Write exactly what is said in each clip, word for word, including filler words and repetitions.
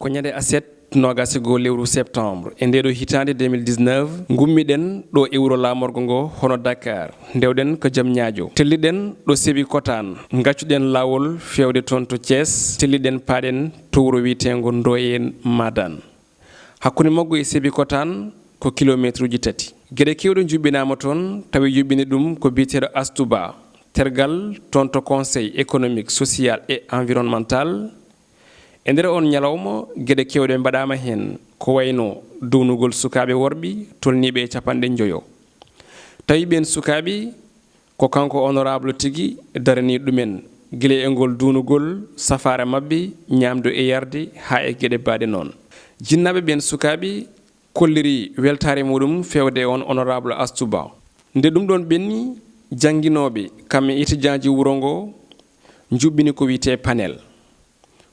Ko ñande aset noogas e goo lewru septembre e ndeeɗo hitaande deux mille dix-neuf, ngummiɗen ɗo e wuro laamorgo ngo hono Dakar, ndewɗen ko Jam Ñaajo. Telliɗen ɗo Sebi Kotaan, ngaccuɗen laawol fewde toon to Thiès, telliɗen paaɗen to wuro wiyeteengo Ndoyen Madan. Hakkunde maggu e Sebi Kotaan ko kilomeetruuji tati. Geɗe keewɗe njuɓɓinaama toon, tawi yuɓɓini ɗum ko biyeteeɗo Astuba, tergal toon to Conseil économique, social et environnemental. E nder oon ñalawma, geɗe keewɗe mbaɗaama heen, ko wayno duwnugol sukaaɓe worɓe tolniiɓe e capanɗe njoyo. Tawi ɓeen sukaaɓe, ko kanko honorable tigi daranii ɗumen, gila e ngol duwnugol safaara maɓɓe, ñaamdu e yarde, haa e geɗe baaɗe noon. Jinnaaɓe ɓeen sukaaɓe kolliri weltaare muɗum fewde e oon honorable Astuba. Nde ɗum ɗoon ɓenni, jannginooɓe kam e etijaaji wuro ngo njuɓɓini ko wiyetee panel.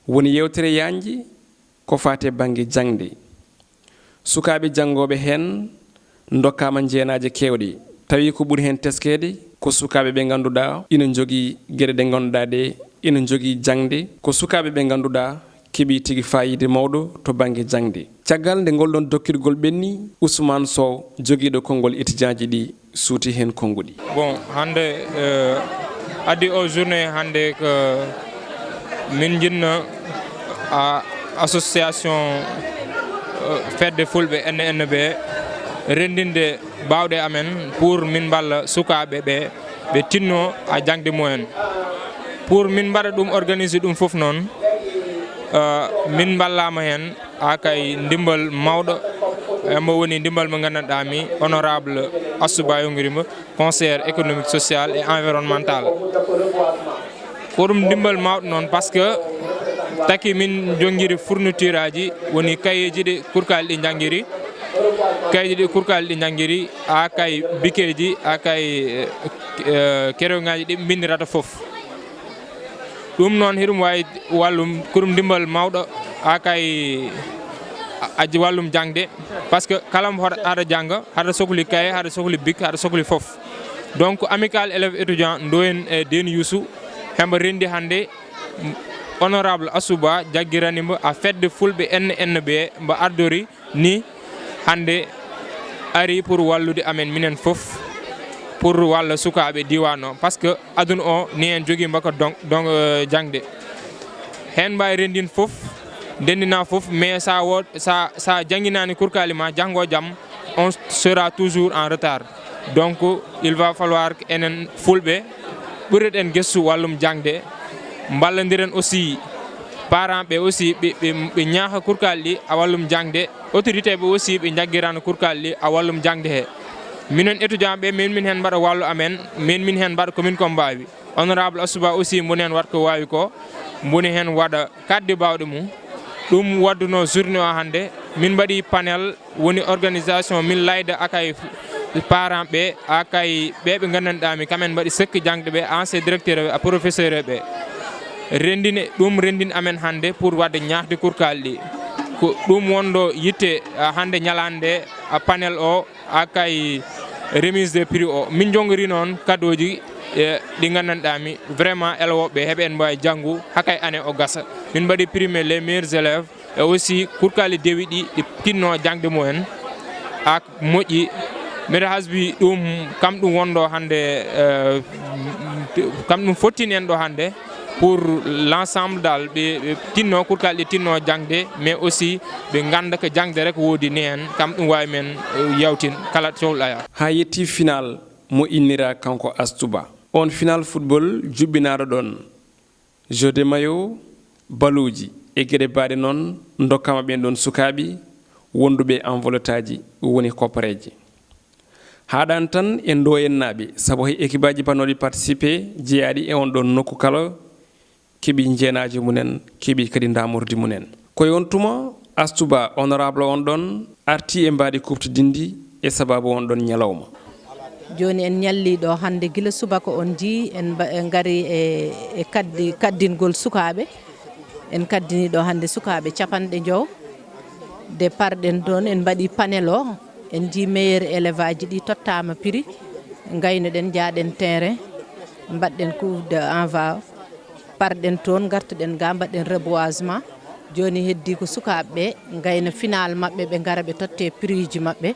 Woni yeewtere yaajnde ko faati e bannge jaŋde. Sukaaɓe janngooɓe heen ndokkaama njeenaaje keewɗe. Tawi ko ɓuri heen teskeede ko sukaaɓe ɓe ngannduɗaa ina njogii geɗe ɗe ngannduɗaa ɗe ina njogii jaŋde. Ko sukaaɓe ɓe ngannduɗaa keɓii tigi faayiida mawɗo to bannge jaŋde. Caggal nde ngol ɗoon dokkirgol ɓenni, Ousmane Sow, jogiiɗo konngol etijaaji ɗi, suuti heen konnguɗi. Bon, hannde, eh, addi o journée hannde ko min njinno a association, eh, fedde fulɓe N N B renndinde baawɗe amen pour min mballa sukaaɓe ɓe, ɓe tinno a jaŋde mumen. Pour min mbaɗa ɗum, organiser ɗum fof noon, eh, min mballaama heen. Haa kay ndimbal mawɗo, e mbo woni ndimbal mo nganndanɗaa mi, honorable Assouba Yonguirima, conseillère économique, sociale et environnementale. Ko ɗum ndimbal mawɗo noon, parce que taki min njogiri fourniture aji, woni kayeeji ɗi kurkaali ɗi njanngiri, kayeeji ɗi kurkaali ɗi njanngiri, haa kay bikeeji, haa kay, eh, eh, kerewŋaaji ɗi mbinndirata fof. Ɗum noon, hiɗum waawi wallum, ko ɗum ndimbal mawɗo, haa kay a-, aji wallum jaŋde, parce que kala mo hoɗa, haɗa jannga, haɗa sokli kaye, haɗa sokli bic, haɗa sokli fof. Donc, Amicale élèves étudiants Ndoyen e Deen Youssou, hemba renndi hannde, honorable Assouba jaggirani mbo a fedde fulɓe N N B mbo ardori ni hannde ari pour wallude amen minen fof, pour walla sukaaɓe diiwaan o, parce que aduna o ni en jogiima ko don-, don-, eh, jaŋde. Heen mbaawi renndin fof, ndenndina fof, mais sa wo-, sa, sa jannginaani kurkaali ma, janngo jam, on sera toujours en retard. Donc, il va falloir que enen fulɓe ɓureɗen gestu wallum jaŋde, mballondiren aussi parents ɓe aussi, ɓe, ɓe, ɓe ñaaha kurkaali ɗi a wallum jaŋde, autorité ɓe aussi ɓe njaggirana kurkaali ɗi a wallum jaŋde he. Minen étudiant ɓe, min, min heen mbaɗa wallu amen, min, min heen mbaɗa ko min ko mbaawi. Honorable Assouba aussi mboni heen waɗa ko waawi ko, mboni heen waɗa kaddi baawɗe mum. Ɗum waddunoo journée o hannde, min mbaɗi panel, woni organisation min layda akay parents ɓe, akay ɓe ɓe nganndanɗaa mi, kamen mbaɗi sekki jaŋde ɓe, ancien directeur ɓe, a professeur ɓe. Renndini, ɗum renndin amen hannde pour waɗde ñaaxde kurkaali ɗi. Ko ɗum wonɗo yitte, a, hannde ñalaande, a, panel o, akay remise des prix o. Min njongori noon kadooji, e, ɗi nganndanɗaa mi, vraiment, elewooɓe heɓe en mbaawi janngu, hakay année o gasa. Min mbaɗi primé les meilleurs élèves, e aussi kurkaali dewi ɗi, ɗi tinno jaŋde mumen, ak moƴƴi. Mbeɗa hasbi ɗum, kam ɗum wonɗo hannde, eh, kam ɗum fottini en ɗo hannde, pour l'ensemble dal, ɓe, ɓe tinno, kurkaali ɗi tinno jaŋde, mais aussi ɓe ngannda ko jaŋde rek woodi ni heen, kam ɗum waawi men, eh, yawtin kala cohluɗa. Haa yetti final mo innira kanko Astuba. On final football juɓɓinaaɗo ɗon. Jeu de maillot, baluuji e geɗe baaɗe noon ndokkaama ɓeen ɗoon sukaaɓe wonduɓe enveloppetaaji, woni koppareeje. Haaɗaani tan e Ndoyennaaɓe, sabu hay ekibaaji baɗnooɗi participer jeyaaɗi e on ɗoon nokku kala keɓi njeenaaji mumen, keɓi kadi ndaamordi mumen. Ko e on tuma, Astuba, honorable on ɗoon, arti e mbaadi kuuɓtidinndi e sababu on ɗoon ñalawma. Jooni en ñallii ɗo hannde gila subaka on njii, en mba-, en ngarii e, e kaddi-, kaddingol sukaaɓe. En kaddinii ɗo hannde sukaaɓe capanɗe njowo. Nde parɗen ɗoon, en mbaɗii panel o, en njii meilleur élève aji ɗi tottaama prix. Ngaynoɗen, njaaɗen terrain, mbaɗɗen coup d'envoi, parɗen toon, ngartuɗen ga, mbaɗɗen reboisement. Jooni heddii ko sukaaɓe ɓe ngayna finaal maɓɓe, ɓe ngara ɓe tottee prix ji maɓɓe.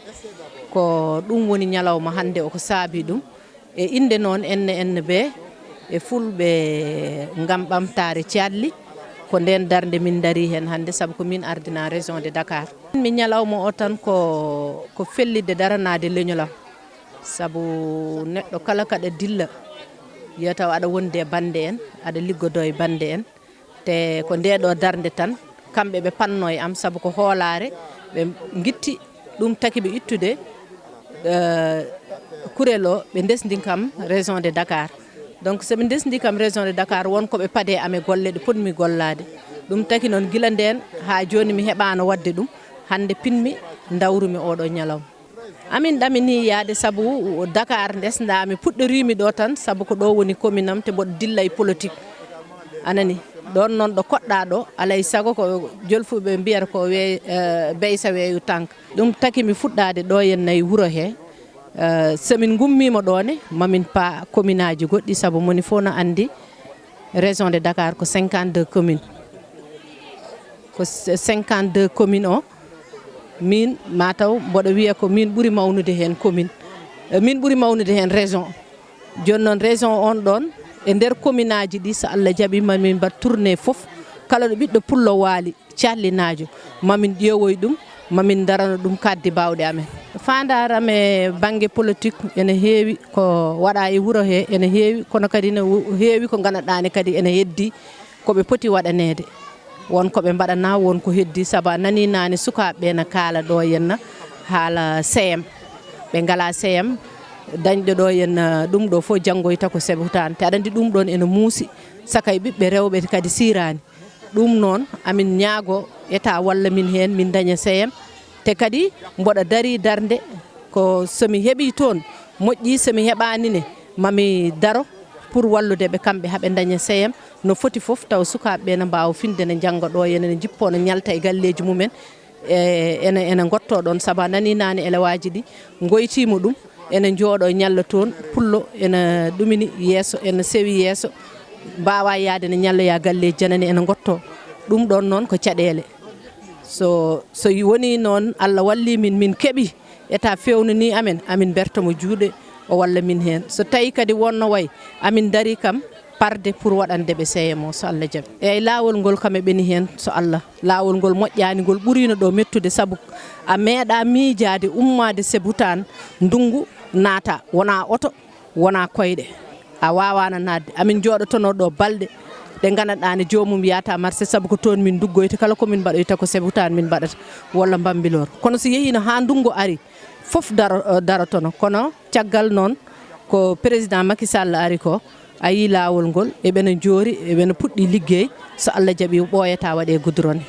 Ko ɗum woni ñalawma hannde o, ko saabii ɗum. E innde noon N N B e Fulɓe ngam ɓamtaare calli, ko ndeen darnde min ndarii heen hannde, sabu ko min ardinaa région de Dakar. Mi ñalawma o tan ko, ko fellitde daranaade leñol am, sabu neɗɗo kala kaɗa dilla, yo taw aɗa wondi e bannde en, aɗa liggodoo e bannde en. Te ko ndee ɗoo darnde tan, kamɓe ɓe pannoo e am, sabu ko hoolaare ɓe ngitti. Ɗum taki ɓe ittude, eh, kurel o, ɓe ndesndi kam région de Dakar. Donc, so ɓe ndesndi kam région de Dakar, won ko ɓe padee am e golle ɗe potmi gollaade. Ɗum taki noon, gila ndeen haa jooni mi heɓaano waɗde ɗum. Hannde pinmi, ndawrumi oo ɗoo ñalawma. Amin ɗaminii yahde sabu Dakar ndesndaami, puɗɗoriimi ɗo tan sabu ko ɗo woni commune am, te mboɗo dilla e politique. A nanii? Ɗoon noon ɗo koɗɗaa ɗo, alaa e sago ko jolfuɓe mbiyata ko we-, eh, beysa weeyo tànk. Ɗum taki mi fuɗɗaade ɗo henna e wuro he. Eh, so min ngummiima ɗo ne, ma min paa commune aji goɗɗi, sabu moni fof no anndi région de Dakar ko cinquante-deux communes. Ko c-, cinquante-deux communes o, min, mataw mboɗo wiya ko min ɓuri mawnude heen commune, eh, min ɓuri mawnude heen région. Jooni noon, région on ɗon, e nder commune aji ɗi, so Allah jaɓi, ma min mbaɗ tournée fof, kala ɗo ɓiɗɗo pullo waali, callinaajo, ma min ƴeewoy ɗum, ma min ndarano ɗum kaddi baawɗe amen. Faandaare am e bannge politique ene heewi, ko waɗa e wuro he ene heewi, kono kadi ne wo-, heewi ko nganndanɗaa ne kadi ene heddii ko ɓe poti waɗaneede. Won ko ɓe mbaɗanaa, won ko heddii, sabu a nanii naane sukaaɓe ɓe na kaala ɗo henna haala C M. Ɓe ngalaa C M, dañɗo ɗo henna ɗum ɗo fof janngoyta ko Sébikotane. Te aɗa anndi ɗum ɗon ene muusi, saka e ɓiɓɓe rewɓe kadi siiraani. Ɗum noon, amin ñaago État walla min heen, min ndaña C M. Te kadi mboɗo darii darnde, ko so mi heɓii toon moƴƴii, so mi heɓaani ne, ma mi daro pour wallude ɓe kamɓe, haa ɓe ndaña C M no foti fof, tawa sukaaɓe ɓe ne mbaawa finde, ne njannga ɗo, ene, ne njippoo, ne ñalta e galleeji mumen. E, ene, ene ngottoo ɗoon, sabu a nanii naane elewaaji ɗi ngoytiima ɗum, ene njooɗoo ñalla toon, pullo ene ɗumini yeeso, ene sewi yeeso, mbaawaa yahde ne ñalloyaa galleeji janani ene ngottoo. Ɗum ɗoon noon ko caɗeele. So, so wonii noon Allah wallii min, min keɓii, État feewnanii amen, amin mberta mo juuɗe, o walla min heen. So tawii kadi wonno wayi, amin ndarii kam parde pour waɗande ɓe C M o, so Allah jaɓi. Eey, laawol ngol kam e ɓeni heen, so Allah. Laawol ngol moƴƴaani, ngol ɓuriino ɗo mettude, sabu a meeɗaa miijaade, ummaade Sébikotane, ndunngu naata, wonaa oto, wonaa koyɗe. A waawaano naatde. Amin njooɗotonoo ɗo balɗe ɗe nganndanɗaa ne joomum yahata marché, sabu ko toon min nduggoyta, kala ko min mbaɗoyta ko Sébikotane min mbaɗata, walla Bambilor. Kono so yehiino haa ndunngu ari, fof daro-, darotono. Kono caggal noon ko président Macky Sall ari ko, a yii laawol ngol, eɓena njoori, eɓena puɗɗi liggey. So Allah jaɓi, ɓooyata waɗe goudron.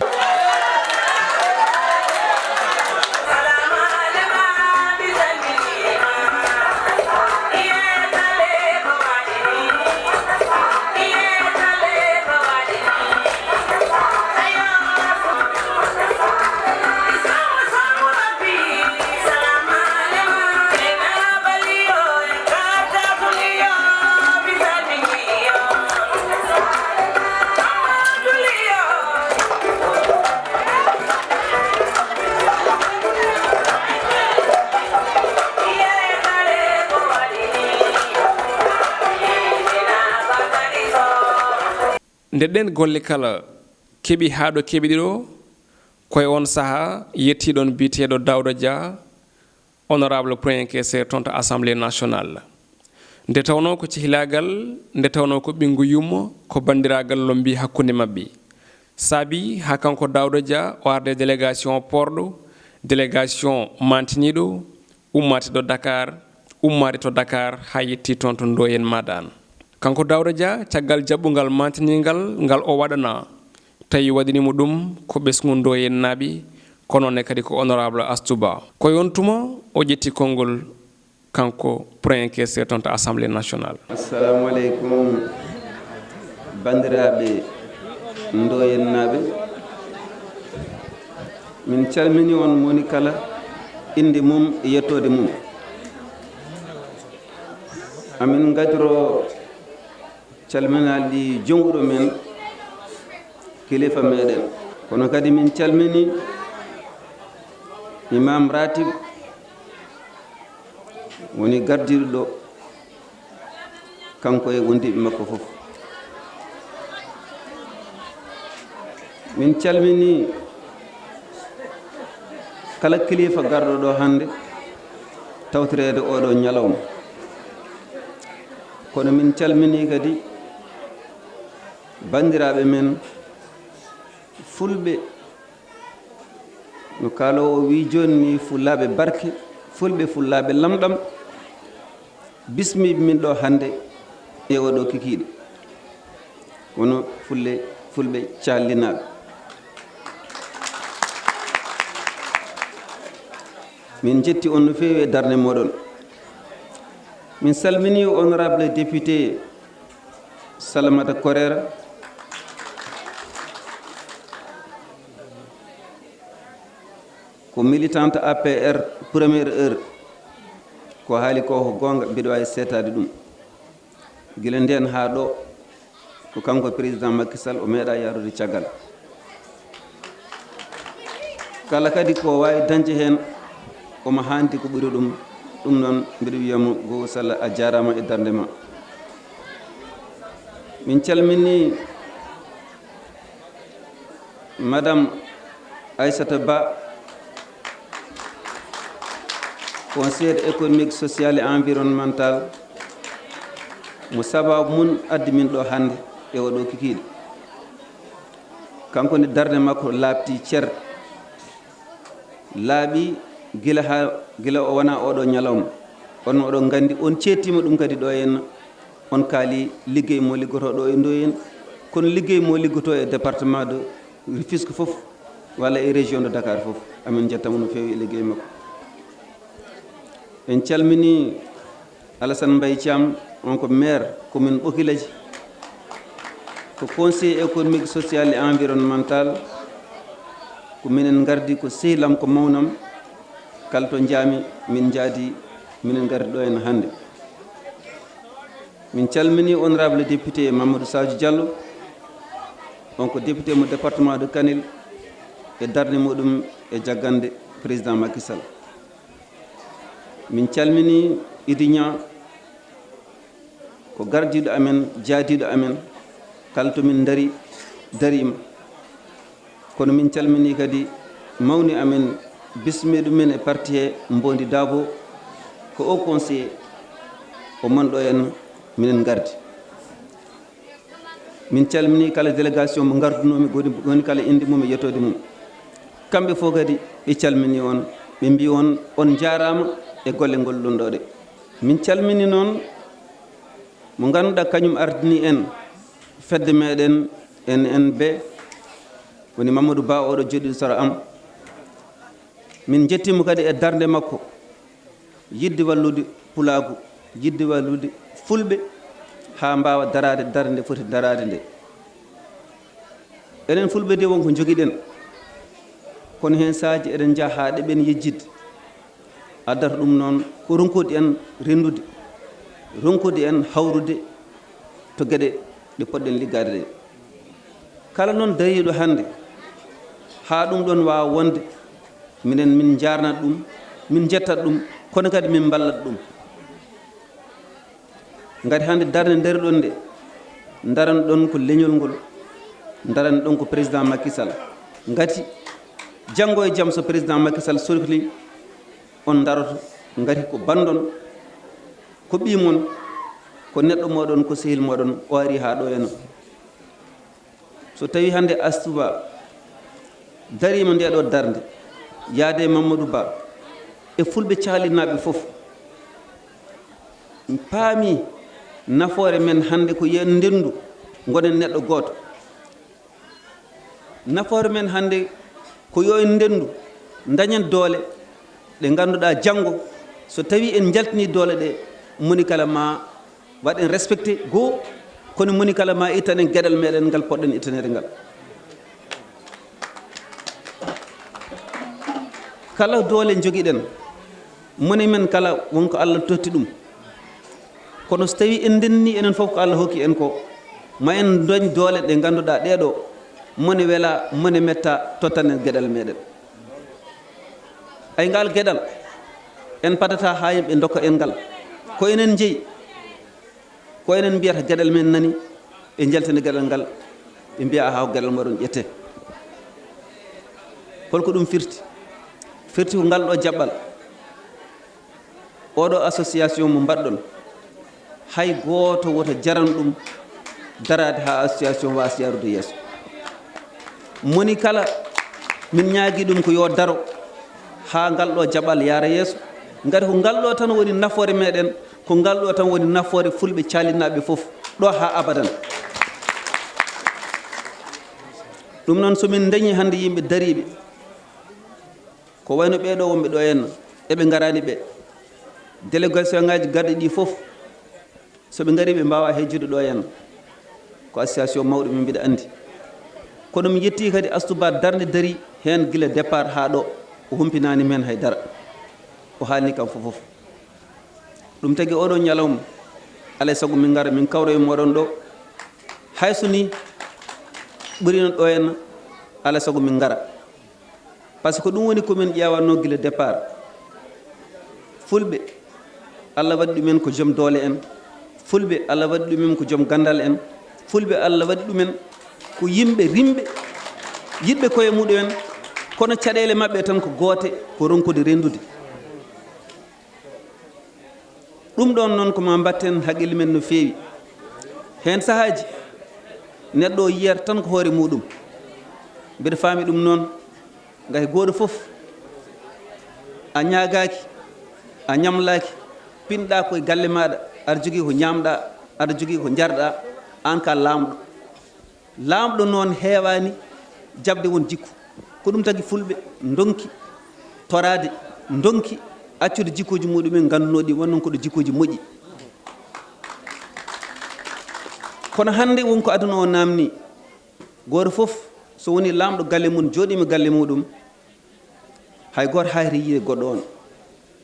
Nde ɗeen golle kala keɓi haa ɗo keɓiɗi ɗo, ko e oon sahaa yettii ɗoon biyeteeɗo Daouda Dia, honorable Premier Questeur toon to Assemblée nationale. Nde tawnoo ko cehilaagal, nde tawnoo ko ɓinngu yumma, ko banndiraagal lommbii hakkunde maɓɓe. Saabii haa kanko Daouda Dia o arde délégation poorɗo, délégation maantiniiɗo, ummaade to Dakar, ummaade to Dakar haa yettii toon to Ndoyen Madaan. Kanko Daouda Dia, caggal jaɓɓungal maantiniingal ngal o waɗanaa, tawi waɗanii mo ɗum ko ɓesngu Ndoyennaaɓe, ko noon ne kadi ko honorable Astou Ba. Ko e oon tuma o ƴetti konngol, kanko Premier Questeur toon to Assemblée nationale. Assalamu aleykum, banndiraaɓe Ndoyennaaɓe. Min calmini on moni kala innde mum e yettoode mum. Amin ngajroo calminal ɗi jom wuro men, kilifa meɗen. Kono kadi min calmini Imam Ratib woni gardiiɗo ɗo, kanko e wondiiɓe makko fof. Min calmini kala kilifa garɗo ɗo hannde tawtoreede oɗo ñalawma. Kono min calmini kadi banndiraaɓe men fulɓe, no kaaloowo wii jooni ni, fulaaɓe barke, fulɓe, fulaaɓe lamɗam, bismiiɓe min ɗo hannde e oɗo kikiiɗe. Kono fulle, fulɓe callinaaɓe. Min njetti on no feewi e darnde moɗon. Min salmini honorable député Salamata Korera. Ko militante A P R première heure. Ko haali ko, ko goonga, mbiɗo waawi seetaade ɗum. Gila ndeen haa ɗo, ko kanko président Macky Sall, o meeɗa yaarude caggal. Kala kadi ko waawi dañde heen, omo haandi ko ɓuri ɗum. Ɗum noon, mbiɗo wiya mo, Goo Sall, a jaaraama e darnde ma. Min calmini Madame Aissata Ba, conseillère économique, sociale et environnementale, mo sababu mum addi min ɗo hannde e oɗo kikiiɗe. Kanko ne, darnde makko laaɓti cer, laaɓi gila haa, gila o wona oɗo ñalawma. On oɗon nganndi, on ceettiima ɗum kadi ɗo henna. On kaali liggey mo liggotoo ɗo e Ndoyen, kono liggey mo liggotoo e département de Rufisque fof, walla e région de Dakar fof. Amin njettamo no feewi e liggey makko. En calmini Alassane Mbaye Thiam, on ko maire commune Ɓokilaji, ko conseiller économique, social et environnemental. Ko minen ngardi, ko sehil am, ko mawnam. Kala to njaami, min njaadi, minen ngardi ɗo henna hannde. Min calmini honorable député Mamadou Sadio Diallo, on ko député mo département de Kanel, e darnde muɗum e jaggande président Macky Sall. Min calmini Idi Niang, ko gardiiɗo amen, jaadiiɗo amen, kala to min ndari, dariima. Kono min calmini kadi mawni amen, bismiiɗo men e parti he, Mbondi Dabo, ko o conseiller, o manɗo en, minen ngardi. Min calmini kala délégation mo ngardunoomi, goni, goni kala innde mum e yettoode mum. Kamɓe fof kadi ɓe calmini on, ɓe mbi on, on njaaraama e golle ngol ɗon ɗo ɗe. Min calmini noon mo ngannduɗaa kañum ardini en fedde meɗen N N B, woni Mamadou Ba, oɗo joɗɗiɗo sara am. Min njettii mo kadi e darnde makko, yiɗde wallude pulaagu, yiɗde wallude fulɓe haa mbaawa daraade darnde nde foti daraade nde. Enen fulɓe de, won ko njogiɗen, kono heen saaji eɗen njaha haa ɗeɓen yejjitde. Addata ɗum noon ko ronkude en renndude, ronkude en hawrude to geɗe ɗe poɗɗen liggaade ɗe. Kala noon dariiɗo hannde haa ɗum ɗoon waawa wonde, minen min njaarnat ɗum, min njettat ɗum, kono kadi min mballat ɗum. Ngati hannde darnde ndariɗon nde, ndaranɗon ko leñol ngol, ndaranɗon ko président Macky Sall. Ngati janngo e jam so président Macky Sall sorkli, on ndaroto ngati ko banndon, ko ɓii mon, ko neɗɗo mooɗon, ko sehil mooɗon, o ari haa ɗo e no. So tawii hannde Astou Ba dariima ndee ɗoo darnde, yaade e Mamadou Ba e fulɓe cahlinnaaɓe fof, paami nafoore men hannde ko yo en ndenndu, ngonen neɗɗo gooto. Nafoore men hannde ko yo en ndenndu, ndañen doole ɗe ngannduɗaa janngo so tawii en njaltinii doole ɗe, moni kala ma waɗen respecté goo, kono moni kala ma ittanen geɗal meɗen ngal poɗɗen ittaneede ngal. Kala doole njogiɗen, moni men kala won ko Allah totti ɗum. Kono so tawii en ndenni enen fof ko Allah hokki en ko, ma en ndoñ doole ɗe ngannduɗaa ɗee ɗoo, Mone wela, mone metta, tottanen geɗal meɗen. Ay, ngal geɗal, en padata haa yimɓe dokka en ngal. Ko enen jeyi. Ko enen mbiyata geɗal men nani, ɓe njaltina geɗal ngal, ɓe mbiya, "Aha, ko geɗal moɗon ƴette." Holko ɗum firti? Firti ko ngal ɗo jaɓɓal. Oɗo association mo mbaɗɗon, hay gooto wota jaran ɗum daraade haa association waasa yarude yeeso. Moni kala, min ñaagi ɗum ko yo daro haa ngal ɗo jaɓɓal yaara yeeso. Ngati ko ngal ɗo tan woni nafoore meɗen, ko ngal ɗo tan woni nafoore fulɓe caalinaaɓe fof, ɗo haa abadan. Ɗum noon, so min dañi hannde yimɓe dariiɓe, ko wayno ɓee ɗo wonɓe ɗo henna, eɓe ngaraani ɓe. Délégation ngaji garɗi ɗi fof, so ɓe ngari, ɓe mbaawa hejjude ɗo henna. Ko association mawɗo min mbiɗa anndi. Kono mi yetti kadi Astou Ba darnde dari heen gila départ haa ɗo. O humpinaani men hay dara. O haalni kam fof fof. Ɗum tagi oɗo ñalawma, alay sago min ngara, min kawra e moɗon ɗo. Hay so ni ɓurino ɗo henna, alay sago min ngara. Par ce que ɗum woni ko min ƴeewanno gila départ. Fulɓe, Allah waɗi ɗumen ko joom doole en. Fulɓe, Allah waɗi ɗumen ko joom ganndal en. Fulɓe, Allah waɗi ɗumen ko yimɓe rimɓe, yiɗɓe koye muɗumen, kono caɗeele maɓɓe tan ko goote, ko ronkude renndude. Ɗum ɗon noon ko ma mbatten haqqille men no feewi. Heen sahaaji, neɗɗo o yiyata tan ko hoore muɗum. Mbeɗa faami ɗum noon, ngati gooto fof a ñaagaaki, a ñamlaaki, pinɗa koye galle maaɗa, aɗa jogii ko ñaamɗa, aɗa jogii ko njarɗa, aan ka laamɗo. Laamɗo noon heewaani jaɓde won jikku. Ko ɗum tagi fulɓe ndonki toraade, ndonki accude jikkuuji muɗumen nganndunoɗi wonnon ko ɗo jikkuuji moƴƴi. Kono hannde won ko aduna o naamni. Gooto fof so woni laamɗo galle mum, jooɗiima galle muɗum, hay gooto haayata yiide goɗɗo on.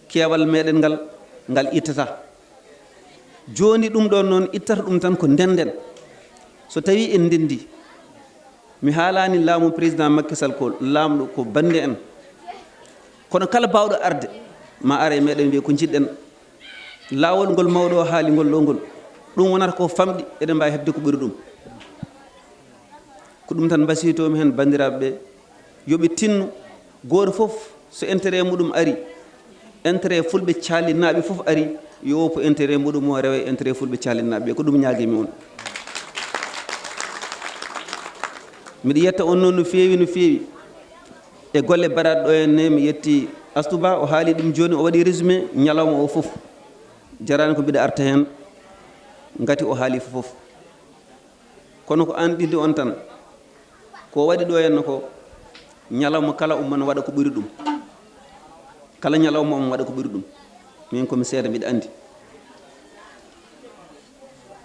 Keewal meɗen ngal, ngal ittata. Jooni ɗum ɗon noon ittata ɗum tan ko ndenden. So tawii en ndenndi, mi haalaani laamu président Macky Sall ko laamɗo, ko bannde en. Kono kala baawɗo arde, ma ara e meɗen wiya ko njiɗɗen. Laawol ngol mawɗo o haali ngol ɗo ngol, ɗum wonata ko famɗi, eɗen mbaawi heɓde ko ɓuri ɗum. Ko ɗum tan mbasiytoomi heen banndiraaɓe ɓe, yo ɓe tinno, gooto fof so intérêt muɗum ari, intérêt fulɓe caalinaaɓe fof ari, yo woppu intérêt muɗum o rewa e intérêt fulɓe caalinaaɓe ɓe. Ko ɗum ñaagimi on. Mbiɗa yetta on noon no feewi, no feewi. E golle baɗaaɗe ɗo henne, mi yetti Astou Ba, o haali ɗum jooni, o waɗi résumé ñalawma o fof. Jaraani ko mbiɗa arta heen, ngati o haali fof fof. Kono ko an ɗiɗi on tan. Ko waɗi ɗo henna ko, ñalawma kala umman waɗa ko ɓuri ɗum. Kala ñalawma omo waɗa ko ɓuri ɗum. Min ko mi seeɗa mbiɗa anndi.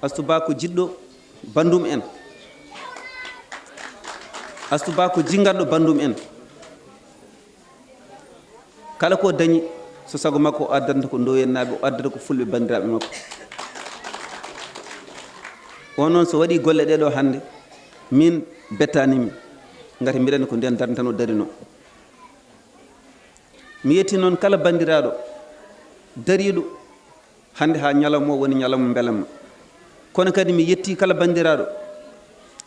Astou Ba ko jiɗɗo banndum en. Astou Ba ko jinnganɗo banndum en. Kala ko dañi, so sago makko o addanta ko Ndoyennaaɓe, o addata ko fulɓe banndiraaɓe makko. O noon so waɗi golle ɗee ɗo hannde, min bettaani mi, ngati mbiɗa anndi ko ndeen darnde tan o darino. Mi yetti noon kala banndiraaɗo dariiɗo hannde haa ñalawma o woni ñalawma mbelamma. Kono kadi mi yetti kala banndiraaɗo,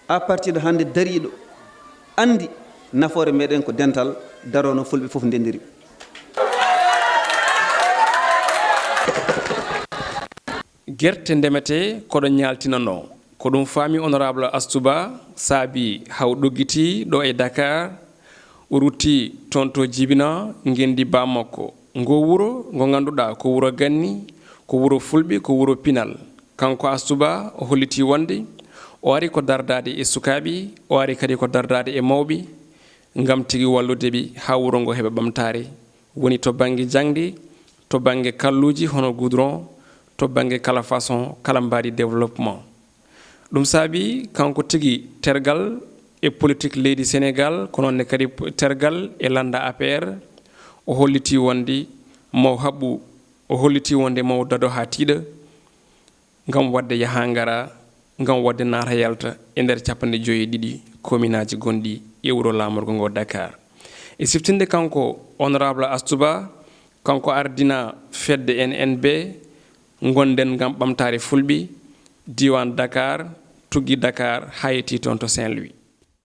à partir de hannde dariiɗo anndi nafoore meɗen ko dental, darono fulɓe fof ndendiri. Gerte ndemetee koɗo ñaaltinanoo. Ko ɗum faami honorable Astou Ba, saabi haw ɗoggiti ɗo e Dakar, o rutti toon to Jibina, ngenndi baa makko. Ngo wuro ngo ngannduɗaa ko wuro ganni, ko wuro fulɓe, ko wuro pinal. Kanko Astou Ba o holliti wonde o ari ko dardaade e sukaaɓe, o ari kadi ko dardaade e mawɓe, ngam tigi wallude ɓe haa wuro ngo heɓa ɓamtaare. Woni to bannge jaŋde, to bannge kalluuji hono goudron, to bannge kala façon, kala mbaadi développement. Ɗum saabi kanko tigi tergal e politique leydi Senegal, ko noon ne kadi tergal e lannda A P R, o holliti wonde mo haɓɓu, o holliti wonde mo dado haa tiiɗa ngam waɗde yaha ngara ngam waɗde naata yalta e nder capanɗe joyi e ɗiɗi kominaaji gonɗi e wuro laamorgo ngo Dakar. E siftinde kanko Honorable Astuba, kanko ardina fedde N N B, Ngonden ngam Ɓamtaare Fulɓe, diiwaan Dakar, tuggi Dakar, haa yettii toon to Saint-Louis.